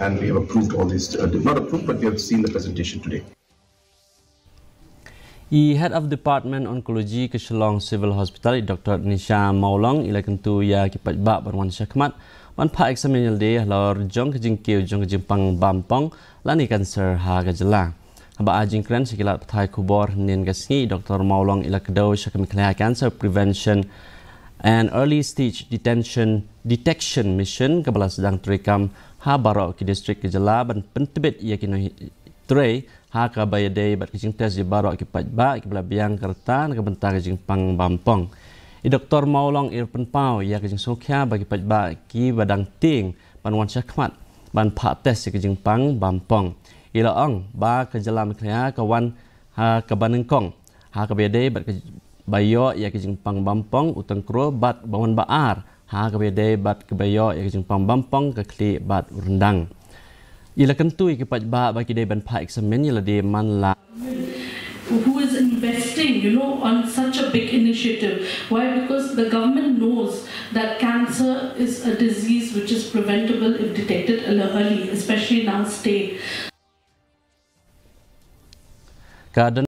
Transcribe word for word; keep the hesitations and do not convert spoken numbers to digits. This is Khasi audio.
And we have approved all these, uh, not approved, but we have seen the presentation today. I Head of Department Oncology ka Shillong Civil Hospital, i Doctor Nisha Mawlong, i la kyntu ïa ki paidbah ban wan shakhmat ban phah exam ïalade halor jong ka jingkiew jong ka jingpang bampong lane cancer ha ka jylla. Haba ai jingkren sha ki lad pathai khubor hynnin ka sngi, i Doctor Mawlong i la kdew sha ka Meghalaya Cancer Prevention and Early Stage Detention Detection Mission kaba la sdang treikam ha baroh ki district ka jylla ban pyntbit ïa ki nongtrei ha kaba ïadei bad ka jingtest ïa baroh ki paidbah kiba la biang ka rta na ka bynta ka jingpang bampong. I Doctor Mawlong i pynpaw ïa ka jingsngewkhia ba ki paidbah kiba dang tieng ban wan shakhmat ban phah test ïa ka jingpang bampong. I la ong ba ka jylla Meghalaya ka wan ha kaba nyngkong ha kaba ïadei bad kaba ïoh ïa ka jingpang bampong u tyngkro bad ba wan ba ar ha kaba ïadei bad kaba ïoh ïa ka jingpang bampong ka khlieh bad u ryndang. I la kyntu ïa ki paidbah ba ki dei ban phah exam ïalade man la. Who is investing, you know, on such a big initiative? Why? Because the government knows that cancer is a disease which is preventable if detected early, especially in our state. Ka don